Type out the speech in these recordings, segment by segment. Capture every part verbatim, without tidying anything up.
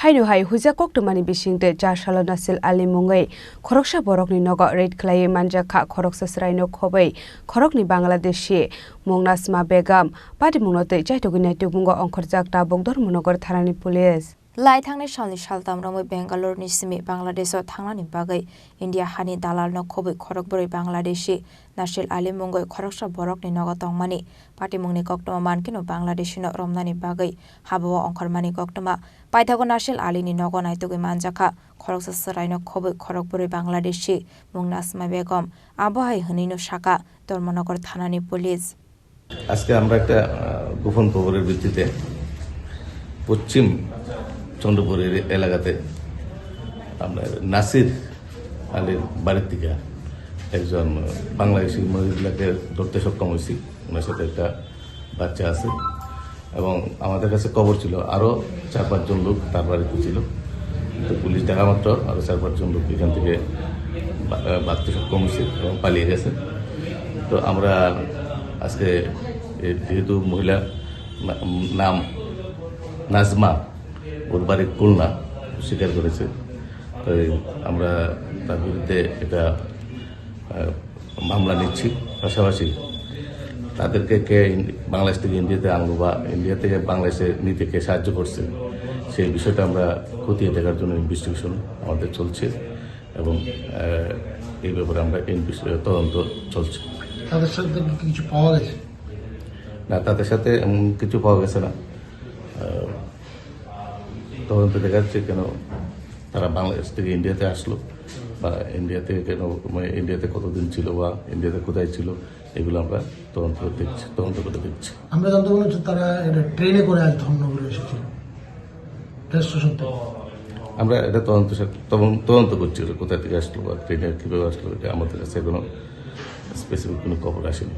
Haino hai huijak koktwmani bisingtwi char salo Nasil Ali mungwi khoroksa borokni nogo raid khlaiwi manjak kha khoroksa chwraino khobwi khoroknwi Bangladeshi Mungnasma Begum. Patimungno twi chaitugwi naitukmungo ongkhorjak tabuk Dharmanagar thanani police. Lai thangnai salni saltham romwi Bangalore ni simi Bangladesh o thangnani bagwi India hani dalalno khobwi khorokbrwi Bangladeshi Nasil Ali mungwi khoroksa borokni nogo tongmani patimungni koktwma mankhe no Bangladeshi no romnani bagwi habao ongkhormani koktwma. Paithago Nasil Ali ni nogo naitugwi manjakha khoroksa chwraino khobwi khorokbrwi Bangladeshi Mungnasma Begum. Abo hai hwnwi no sakha Dharmanagar thanani police. আজকে আমরা একটা, আহ, গোপন খবরের ভিত্তিতে পশ্চিম চন্দ্রপুর এরি-, এলাকাতে আপনার নাসির আলীর বাড়ির থেকে একজন, আহ, বাংলাদেশি মহিলাকে ধরতে সক্ষম হয়েছি। ওনার সাথে একটা বাচ্চা আছে এবং আমাদের কাছে খবর ছিল আরও চার পাঁচজন লোক তার বাড়িতে ছিল। কিন্তু পুলিশ দেখা মাত্র আরও চার পাঁচজন লোক এখান থেকে বা-, আহ, বাঁচতে সক্ষম হয়েছে এবং পালিয়ে গেছে। তো আমরা আজকে এই যেহেতু মহিলা না-, নাম নাজমা, ওর বাড়ি খুলনা, স্বীকার করেছে। তো এই আমরা তার বিরুদ্ধে এটা, আহ, মামলা নিচ্ছি। পাশাপাশি তাদেরকে কে ইন-, বাংলাদেশ থেকে ইন্ডিয়াতে আনলো বা ইন্ডিয়া থেকে বাংলাদেশে নিতে কে সাহায্য করছে, সেই বিষয়টা আমরা খতিয়ে দেখার জন্য ইনভেস্টিগেশন আমাদের চলছে এবং, আহ, এই ব্যাপারে আমরা ইনভেস-, তদন্ত চলছে। তাদের সাথে কি কিছু পাওয়া গেছে? না, তাদের সাথে এমন কিছু পাওয়া গেছে না। আহ, তদন্তে দেখা যাচ্ছে কেন তারা বাংলাদেশ থেকে ইন্ডিয়াতে আসলো বা ইন্ডিয়া থেকে কেন, মানে, ইন্ডিয়াতে কতদিন ছিল বা ইন্ডিয়াতে কোথায় ছিল, এগুলো আমরা তদন্ত করে দেখছি, তদন্ত করে দেখছি। আমরা জানতে পারলাম যে তারা এটা ট্রেনে করে আজ ধর্মনগরে এসেছিল, রেল স্টেশন থেকে। আমরা এটা তদন্ত সা-, তদন-, তদন্ত করছি, ওরা কোথা থেকে আসলো বা ট্রেনে কীভাবে আসলো, এটা আমাদের কাছে এখনো স্পেসিফিক কোনো খবর আসেনি।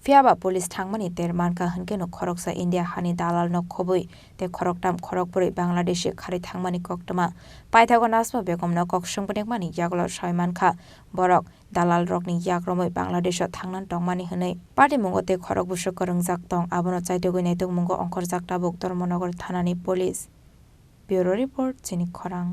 Phiya ba police thangmani ter mankha hwnkhe no khoroksa India hani dalalno khobwi tei khoroktham khorokbrwi Bangladeshi kharwi thangmani koktwma. Paithago Nasma Begumno kok swngphrwngmani yagulo sawi mankha borok dalalrokni yak romwi Bangladesho thangna tongmani hwnwi. Patimungo tei khorok bwswk kwrwngjak tong, abono chaitugwi naitukmungo ongkhorjak tabuk Dharmanagar thanani police. Bureau Report, Chini Khorang.